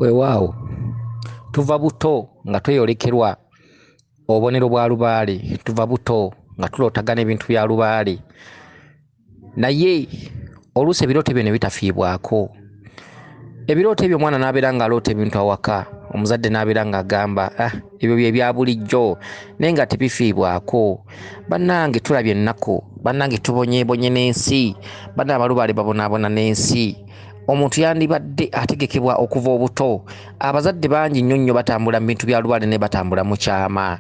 Weewaawo tuva buto nga tweyolekerwa obubonero bwa lubaale, tuva buto nga tulootagana ebintu bya lubaale, naye oluusi ebirooto ebyo ne bitafiibwako. Ebirooto ebyo omwana n'abeera ng'aloota ebintu awaka, omuzadde n'abeera ng'agamba ebyo bye bya bulijjo, naye nga tebifiibwako. Bannange tulabye ennaku, bannange tubonyeebonye n'ensi, bannange abalubaale babonaabona n'ensi. Omuntu yandibadde ategekebwa okuva obuto. Abazadde bangi nnyo nnyo batambula mu bintu bya lubaale naye batambula mu kyama.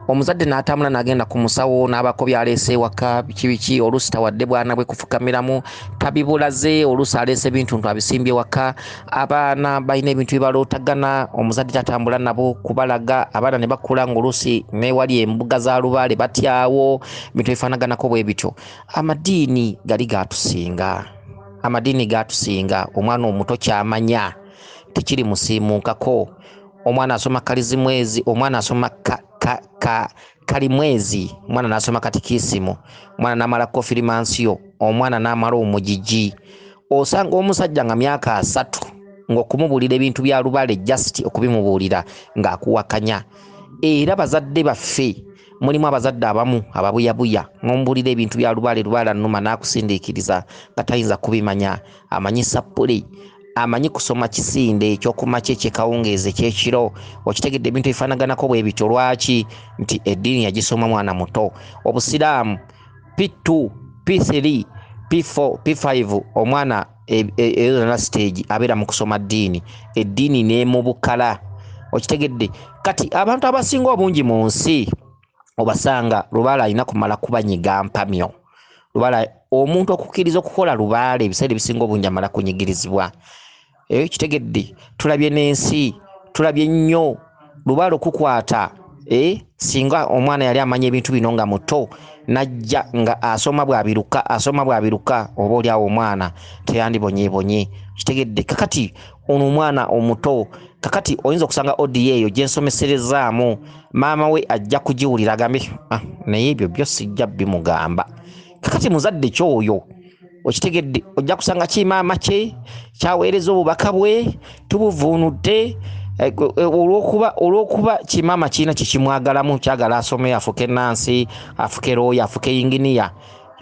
Omuzadde n'atambula n'agenda ku musawo n'abaako by'aleese ewaka biki biki, oluusi tawadde bwana bwe kufukamiramu, tabibulaze, oluusi aleese ebintu ntu abisimbye waka. Abaana balina ebintu bye balootagana, omuzadde tatambula nabo kubalaga, abaana ne bakula ng'oluusi n'ewali embuga za lubaale batyawo, ebintu ebifaanaganako bwe bityo. Amadiini gali gaatusinga, amadiini gaatusinga. Omwana omuto ky'amanya tekiri musiimuukako. Omwana asoma kalizimwezi, omwana asoma kalimwezi, omwana n'asoma katikisimu, omwana n'amala kofirimansiyo, omwana n'amala omugigi. Osanga omusajja nga myaka 3 ng'okumubuulira ebintu bya lubaale just okubimubuulira ng'akuwakanya. Era bazadde baffe mulimu abazadde abamu ababuyabuya, n'omubuulira ebintu bya lubaale, lubaale annuma n'akusindiikiriza nga tayinza kubimanya. Amanyi sappule, amanyi kusoma kisinde ekyokumakya ekyekawungeezi ekyekiro. Okitegedde ebintu ebifaanaganako bwe bityo. Lwaki? Nti eddiini yagisoma mwana muto. Obusiraamu P2, P3, P4, P5, omwana eyo yonna stage abeera mu kusoma ddiini, eddiini n'emubukala. Okitegedde? Kati abantu abasinga obungi mu nsi obasanga lubaale alina kumala kubanyiga mpamyo. Lubaale, omuntu okukkiriza okukola lubaale ebiseera ebisinga obungi amala kunyigirizibwa. Kitegedde? Tulabye n'ensi, tulabye nnyo lubaale okukwata. Singa omwana yali amanya ebintu bino nga muto, n'ajja nga asoma bw'abiruka, asoma bw'abiruka, oba oli awo omwana teyandibonyeebonye. Kitegedde? Kakati ono omwana omuto, kakati oyinza okusanga audio eyo gye nsomeserezaamu, maama we ajja kugiwulira agambe, naye ebyo byo sijja bimugamba. Kakati muzadde ky'oyo, okitegedde, ojja kusanga kimaama kye kyaweereza obubaka bwe tubuvuunudde, olw'okuba kimaama kirina kye kimwagalamu, kyagala asome, afuke nansi, afuke looya, afuke yinginiya.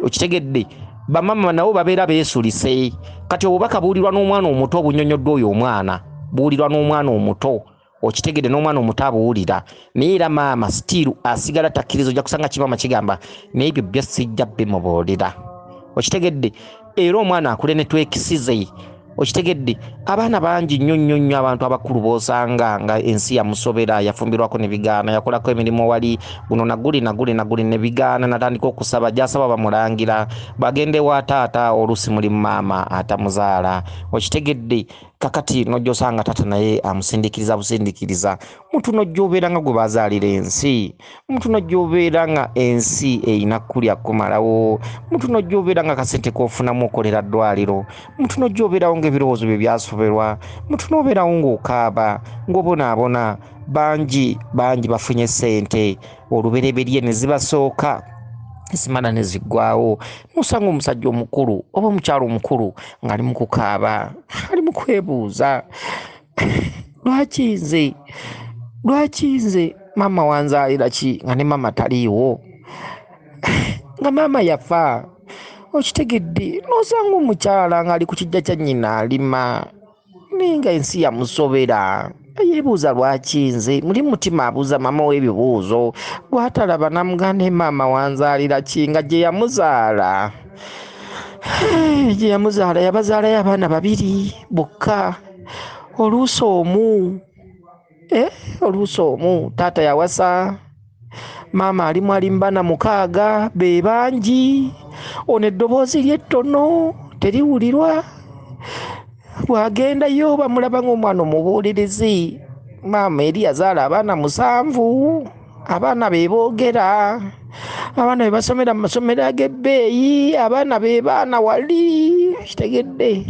Okitegedde, bamaama nabo babeera beesulise. Kati obubaka buwulirwa n'omwana omuto, obunyonyoddwa oyo omwana buwulirwa n'omwana omuto. Okitegedde, n'omwana omuto abuwulira, naye era maama still asigala takkiriza. Ojja kusanga kimaama kigamba, naye ebyo byo sijja bimubuulira. Okitegedde, era omwana akule ne twekisize. Okitegedde, abaana bangi nnyo nnyo nnyo, abantu abakulu b'osanga nga ensi yamusobera, yafumbirwako ne bigaana, yakolako emirimu wali guno naguli naguli naguli ne bigaana, natandika okusaba, gy'asaba bamulangira bagende wa taata, oluusi muli maama atamuzaala. Okitegedde, kakati n'ojja osanga taata naye amusindikiriza busindikiriza. Muntu n'ojja obeera nga gwe bazaalira ensi, muntu n'ojja obeera nga ensi erina kulya kumalawo, muntu n'ojja obeera nga kasente k'ofunamu okolera ddwaliro, muntu n'ojja obeerawo ng'ebirowoozo bye byasoberwa, muntu n'obeerawo ng'okaaba, ng'obonaabona. Bangi bangi bafunye ssente olubereberye ne zibasooka, zimala ne ziggwawo. N'osanga omusajja omukulu oba omukyala omukulu ng'ali mu kukaaba, ali mu kwebuuza, lwaki nze, lwaki nze, maama wanzaalira ki nga ne maama taliiwo, nga maama yafa. Okitegedde, n'osanga omukyala ng'ali ku kijja kya nnyina alima, naye nga ensi yamusobera. Yeebuuza lwaki nze, muli mutima abuuza maama we ebibuuzo gw'atalaba, n'amugamba ne maama wanzaalira ki nga gye yamuzaala. Gye yamuzaala yabazaalayo abaana babiri bokka, oluusi omu, oluusi omu taata yawasa, maama alimu ali mu baana 6, be bangi. Ono eddoboozi lye ttono teriwulirwa, bw'agendayo bamulaba ng'omwana omubuulirizi. Maama eri yazaala abaana 7, abaana be boogera, abaana be basomera mu masomero ag'ebbeeyi, abaana be baana wali. Kitegedde,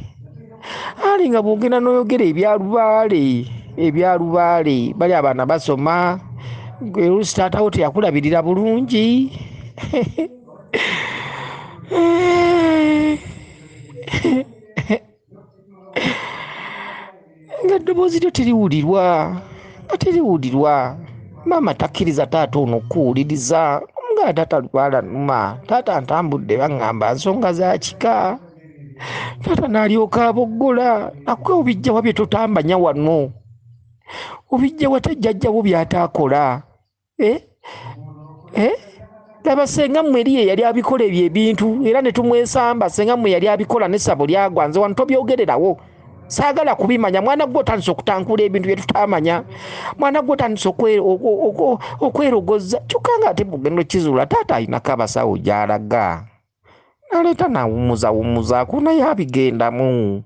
ali nga bw'ogenda n'oyogera ebya lubaale, ebya lubaale, bali abaana basoma, oluusi taata wo teyakulabirira bulungi. Nga eddoboozi lyo teriwulirwa, nga teriwulirwa. Maama takkiriza taata ono okuwuliriza. Nga taata lwala nnuma, taata ntambudde baŋŋamba nsonga za kika. Taata n'alyoka aboggola, nakuwa obijjawa bye totambanya wano. Obijjawa tejjajjawo by'ataakola. Laba senga mmwe eri ye yali abikola ebyo ebintu era ne tumwesamba, senga mmwe yali abikola n'essabo lyagwa, nze wano tobyogererawo. Saagala kubimanya. Mwana gwe otandise okutankula ebintu bye tutamanya. Mwana gwe otandise okwerogozza. Kyokka ng'ate bw'ogenda okizuula taata alinako abasawo gy'alaga. Naleeta n'awummuzawummuzaako naye abigendamu.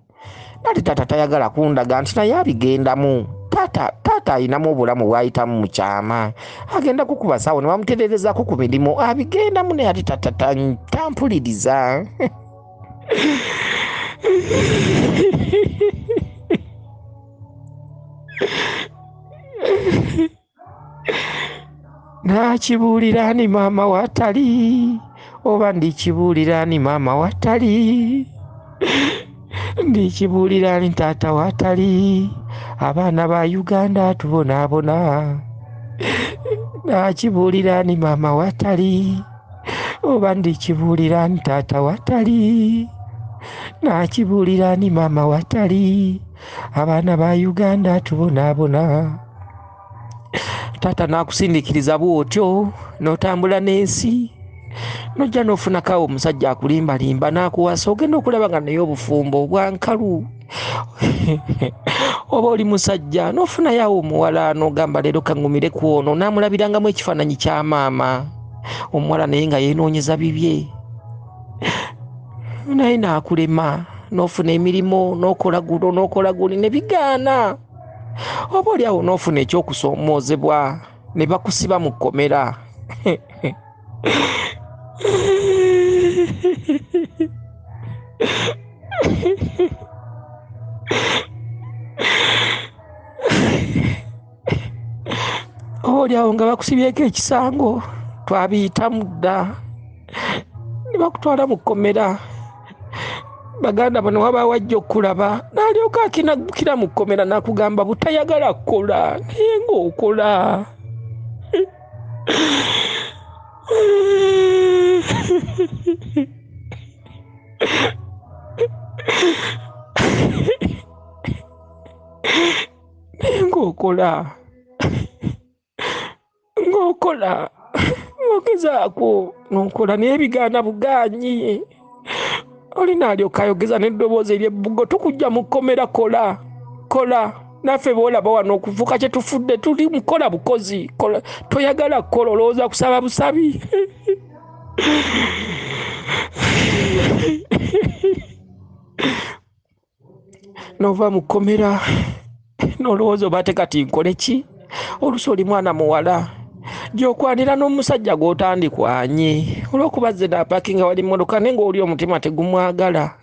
Nali taata tayagala kundaga nti naye abigendamu. Taata alinamu obulamu bw'ayitamu mu kyama. Agenda ku basawo ne bamutereerezaako ku mirimu abigendamu naye ate taata tampuliriza. Nakibuulira ni maama watali, oba ndikibuulira ni maama watali, ndikibuulira ni taata watali, abaana ba Uganda tubonaabona. Nakibuulira ni maama watali, oba ndikibuulira ni taata watali, nakibuulira ni maama watali, abaana ba Uganda tubonaabona. Taata n'akusindikiriza bw'otyo n'otambula n'ensi, n'ojja n'ofunako awo omusajja akulimbalimba n'akuwasa, ogenda okulaba nga naye obufumbo obwankalu. Oba oli musajja n'ofunayo awo omuwala n'ogamba leero kaŋŋumire ku ono, n'amulabirangamu ekifaananyi kya maama. Omuwala naye nga yeenoonyeza bibye, naye n'akulema, n'ofuna emirimu n'okola guno n'okola guli ne bigaana. Oba oli awo n'ofuna ekyokusoomoozebwa ne bakusiba mu kkomera. Oba oli awo nga bakusibyeko ekisango, twabiyitamu dda, ne bakutwala mu kkomera. Baganda bano wabaawo ajja okulaba n'alyoka akinagukira mu kkomera n'akugamba butayagala kukola naye ng'okola. Naye ng'okola, ng'okola, ng'ogezaako n'okola naye ebigaana bugaanyi. Oli n'alyoka ayogeza n'eddoboozi ery'ebbugo, tukujja mu kkomera, kola, kola. Naffe bw'olaba wano okufuuka kye tufudde tuli mukola bukozi, kola. Toyagala kukola, olowooza kusaba busabi. N'ova mu kkomera n'olowooza oba ate kati nkole ki? Oluusi oli mwana muwala gy'okwanira n'omusajja gw'otandikwanye olw'okuba azze n'apaakinga wali mmotoka naye ng'oli omutima tegumwagala.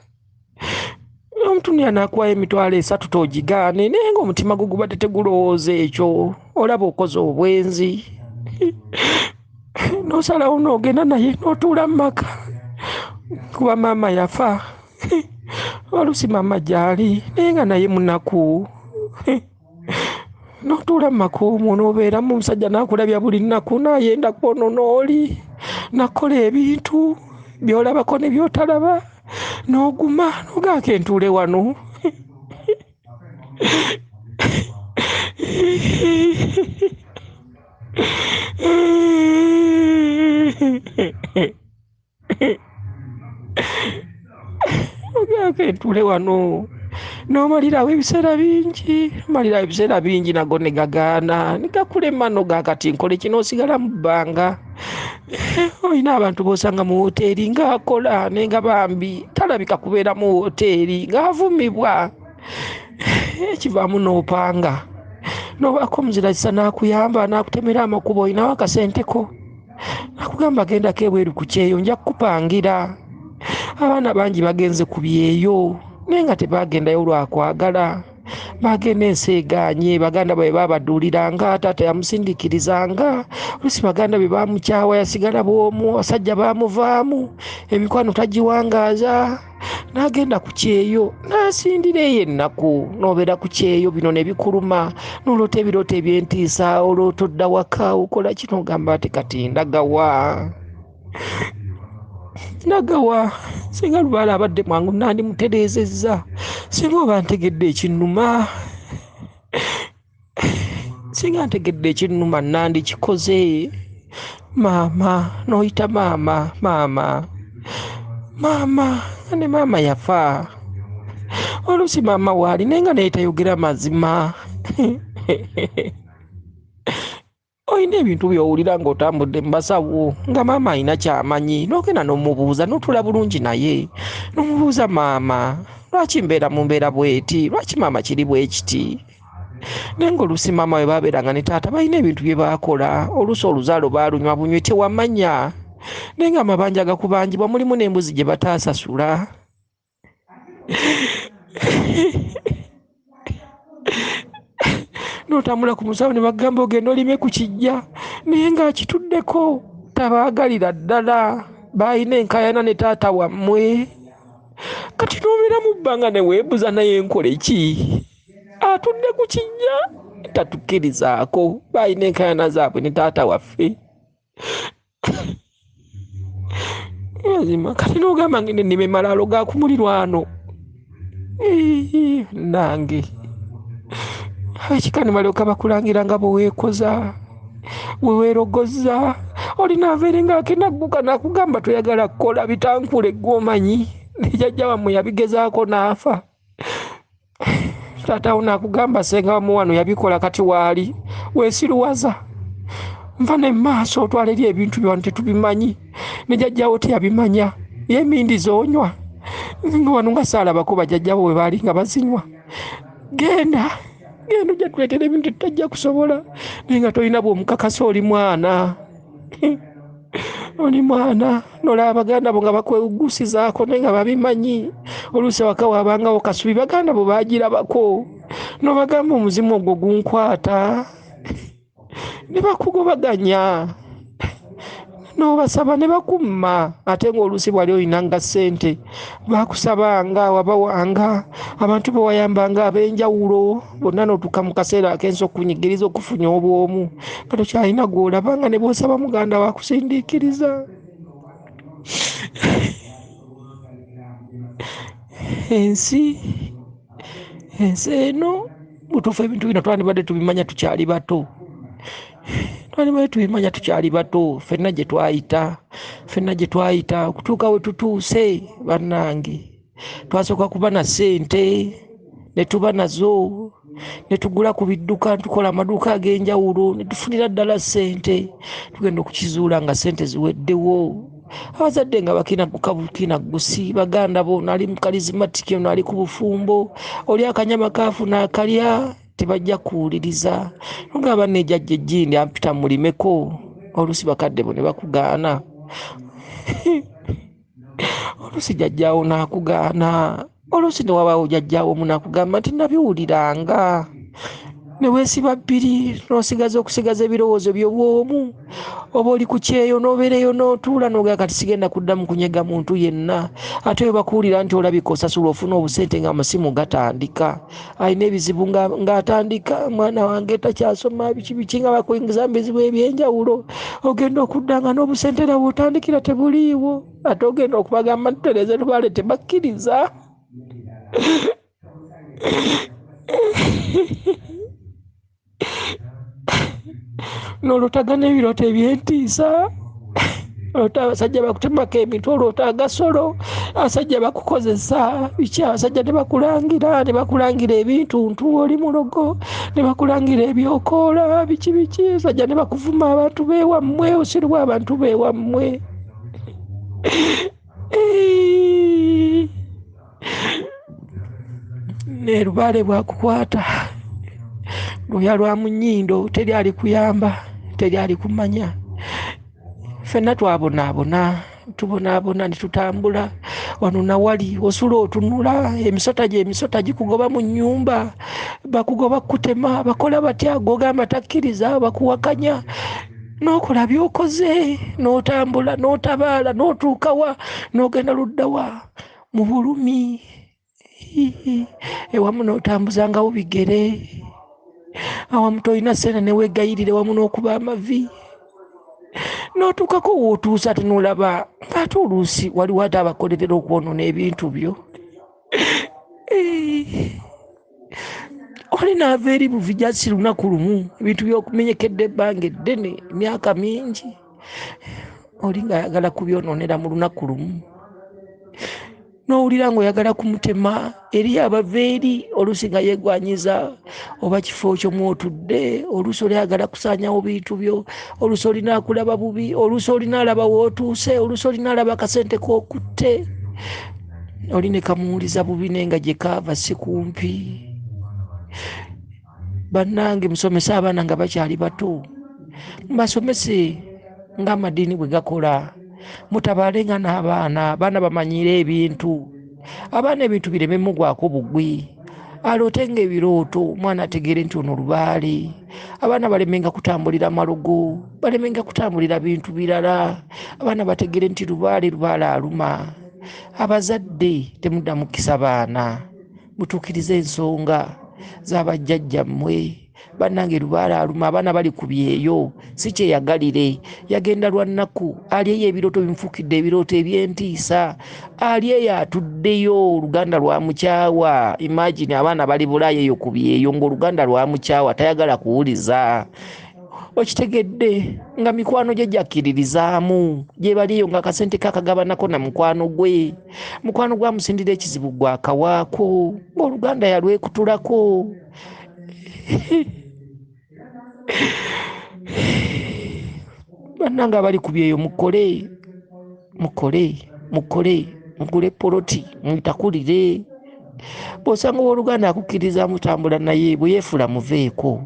Omutunira n'akuwayo 300 toogigaane naye ng'omutima gwo gubadde tegulowooza ekyo, olaba okoze obwenzi. N'osalawo n'ogenda naye n'otuula mu maka kuba maama yafa. Oluusi maama gy'ali naye nga naye munaku. N'otuula mu maka omwo n'obeeramu, omusajja n'akulabya buli nnaku, n'ayenda kwonoona oli, n'akola ebintu by'olabako ne by'otalaba, n'oguma n'ogaako entuule wano. Ogaako entuule wano. N'omalirawo ebiseera bingi, omalirawo ebiseera bingi nago ne gagaana, ne gakulema n'ogaa kati nkole kino, osigala mu bbanga. Olina abantu b'osanga mu wooteeri ng'akola naye nga bambi talabika kubeera mu wooteeri, ng'avumibwa. Ekivaamu n'opanga, n'obaako omuzira kisa n'akuyamba n'akutemera amakubo, olinawo akasenteko, akugamba gendako ebweru ku kyeyo nja kukupangira. Abaana bangi bagenze ku byeyo naye nga tebagendayo lwa kwagala, bagenda ensi egaanye, baganda babe babaduuliranga, taata yamusindiikirizanga, oluusi baganda be baamukyawa yasigala bw'omu, abasajja baamuvaamu, emikwano tagiwangaaza. N'agenda ku kyeyo n'asindira eyo ennaku, n'obeera ku kyeyo bino ne bikuluma, n'oloota ebirooto eby'entiisa, oloota odda waka okola kino, ogamba nti kati ndagawa, ndagawa. Singa Lubaale abadde mwangu nandimutereezezza, singa oba ntegedde ekinnuma, singa ntegedde ekinnuma nandikikoze. Maama n'oyita maama, maama, maama, ne maama yafa. Oluusi maama waali naye nga naye tayogera mazima. Olina ebintu by'owulira ng'otambudde mu basawo nga maama alina ky'amanyi, n'ogenda n'omubuuza, n'otuula bulungi naye n'omubuuza, maama lwaki mbeera mu mbeera bw'eti, lwaki maama kiri bwe kiti? Naye ng'oluusi maama we baabeeranga ne taata balina ebintu bye baakola, oluusi oluzaalo baalunywa bunywi tewamanya, naye ng'amabanja gakubanjibwa mulimu n'embuzi gye bataasasula. N'otambula ku musawo ne bagamba ogenda olime ku kijja, naye ng'akituddeko tabaagalira ddala, baalina enkaayana ne taata wammwe. Kati n'obeera mu bbanga ne weebuuza naye nkole ki? Atudde ku kijja tatukkirizaako, baalina enkaayana zaabwe ne taata waffe. Mazima kati n'ogamba ngende nnime malaalo ga ku mulirwano. Nange ab'ekika ne balyoka bakulangira nga bwe weekoza, bwe weerogoza, olina aveere ng'akenagguka n'akugamba toyagala kukola bitankule gw'omanyi, ne jjajja wammwe yabigezaako n'afa. Taata wo n'akugamba ssenga wammwe wano yabikola kati waali, weesiruwaza. Nva ne maaso otwala eri ebintu byo wano tetubimanyi, ne jjajjawo teyabimanya, ye emindi z'onywa nga wano nga saalabako bajjajjabo bwe baali nga bazinywa. Genda, genda ojja tuleetera ebintu tetutajja kusobola, naye nga tolina bw'omukakasa, oli mwana. Oli mwana, n'olaba baganda bo nga bakwewuggusizaako naye nga babimanyi. Oluusi awaka waabangawo kasubi, baganda bo baagirabako, n'obagamba omuzimu ogwo gunkwata, ne bakugobaganya, n'obasaba ne bakumma. Ate ng'oluusi bw'ali olina nga ssente, baakusabanga, wabawanga, abantu be wayambanga ab'enjawulo bonna, n'otuuka mu kaseera ak'ensi okunyigiriza okufunya obw'omu, nga tokyalina gw'olaba, nga ne bw'osaba muganda wo akusindiikiriza. Ensi, ensi eno butuufu ebintu bino twandibadde tubimanya tukyali bato. Twandibadde tubimanya tukyali bato, ffenna gye twayita, ffenna gye twayita okutuuka we tutuuse. Bannange twasooka kuba na ssente ne tuba nazo, ne tugula ku bidduka, ne tukola amaduuka ag'enjawulo, ne tufunira ddala ssente. Tugenda okukizuula nga ssente ziweddewo. Abazadde nga bakinagguka bukinaggusi, baganda bo nali mu kalizimatiki, ono ali ku bufumbo, oli akanyama kaafu n'akalya, tebajja kuwuliriza. Nogamba banne jjajja ejjindi ampita mulimeko, oluusi bakadde bo ne bakugaana. Oluusi jjajjaawo n'akugaana, oluusi ne wabaawo jjajjaawo omu n'akugamba nti nabiwuliranga. Ne weesiba bbiri, n'osigaza okusigaza ebirowoozo by'obwomu, oba oli ku kyeyo n'obeereyo n'otuula n'ogamba kati sigenda kuddamu kunyega muntu yenna. Ate bwe bakuwulira nti olabika osasula ofuna obusente ng'amasimu gatandika, alina ebizibu ng'atandika, mwana wange takyasoma biki biki, nga bakuyingiza mu bizibu eby'enjawulo. Ogenda okudda nga n'obusente nawe otandikira tebuliiwo, ate ogenda okubagamba nti tutereeze Lubaale tebakkiriza. N'olotagana ebirooto eby'entiisa, oloota abasajja bakutemako emitwe, oloota agasolo, abasajja bakukozesa biki, abasajja ne bakulangira, ne bakulangira ebintuntu, oli mulogo, ne bakulangira ebyokoola biki biki, abasajja ne bakuvuma abantu b'ewammwe, obusiru bw'abantu b'ewammwe. Ne Lubaale bw'akukwata lwoya lwa mu nnyindo, teri alikuyamba, teri alikumanya. Ffenna twabonaabona, tubonaabona ne tutambula wano nawali, osula otunula, emisota gye emisota gikugoba mu nnyumba, bakugoba kukutema, bakola batya, gogamba takkiriza, bakuwakanya, n'okola by'okoze, n'otambula, n'otabaala, n'otuuka wa, n'ogenda ludda wa. mu bulumi, ewamu n'otambuzangawo bigere, awamu tolina ssente neweegayirira, wamu n'okuba amavi n'otuukako w'otuusa, ate n'olaba ng'ate oluusi waliwo ate abakolerera okwonoona ebintu byo. Oli n'ava eri buvi jasi lunaku lumu, ebintu by'okumenyekedde ebbanga eddene, emyaka mingi, oli ng'ayagala kubyonoonera mu lunaku lumu. N'owulira ng'oyagala kumutema, eri abava eri oluusi nga yeegwanyiza oba kifo kyo mw'otudde, oluusi oli ayagala kusaanyawo bintu byo, oluusi olina akulaba bubi, oluusi olina alaba w'otuuse, oluusi olina alaba akasente k'okutte, oli ne kamuwuliza bubi naye nga gye kaava si kumpi. Bannange musomese abaana nga bakyali bato, mbasomese ng'amadiini bwe gakola, mutabaale nga n'abaana, abaana bamanyire ebintu, abaana ebintu bireme mugwako bugwi, aloote ng'ebirooto, omwana ategeere nti ono lubaale. Abaana balemenga kutambulira malogo, balemenga kutambulira bintu birala, abaana bategeere nti lubaale, lubaale aluma. Abazadde temuddamu kukisa baana, mutuukirize ensonga z'abajjajjammwe. Bannange lubaale aluma, abaana bali ku byeyo, si kyeyagalire, yagenda lwa nnaku, ali eyo ebirooto bimufuukidde ebirooto eby'entiisa, ali eyo atuddeyo, oluganda lwamukyawa. Imagine abaana bali Bulaaya eyo ku byeyo ng'oluganda lwamukyawa, tayagala kuwuliza. Okitegedde nga mikwano gye gyakkiririzaamu, gye bali eyo ng'akasente kakagabanako na mukwano gwe, mukwano gwamusindira ekizibu gwakawaako, ng'oluganda yalwekutulako. Bannange abali ku byeyo mukole, mukole, mukole, mugule poloti, mutakulire. Bw'osanga owooluganda akukkiriza mutambula naye, bwe yeefuula muveeko.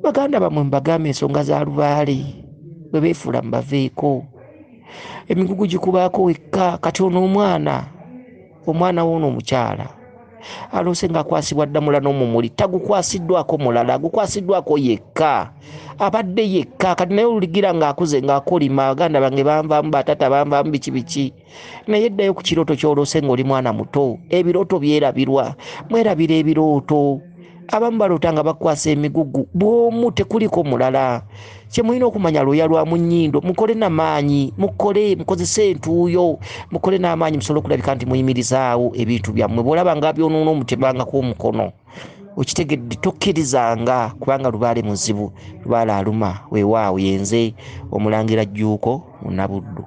Baganda bammwe mubagambe ensonga za lubaale, bwe beefuula mubaveeko. Emigugu gikubaako wekka. Kati ono omwana, omwana w'ono omukyala aloose ng'akwasibwa ddamula n'omumuli, tagukwasiddwako mulala, agukwasiddwako yekka, abadde yekka. Kati naye oluligira ng'akuze ng'akolima, baganda bange banvaamu, bataata banvaamu, biki biki. Naye ddayo ku kirooto ky'oloose ng'oli mwana muto. Ebirooto byerabirwa, mwerabira ebirooto. Abamu baloota nga bakwasa emigugu, bw'omu tekuliko mulala. Kye mulina okumanya lwoya lwa mu nnyindo, mukole n'amaanyi, mukole, mukozese entuuyo, mukole n'amaanyi musobole okulabika nti muyimirizaawo ebintu byammwe. Bw'olaba nga byonoona omutemangako omukono, okitegedde, tokkirizanga, kubanga lubaale muzibu, lubaale aluma. Weewaawo yenze Omulangira Jjuuko Munnabuddu.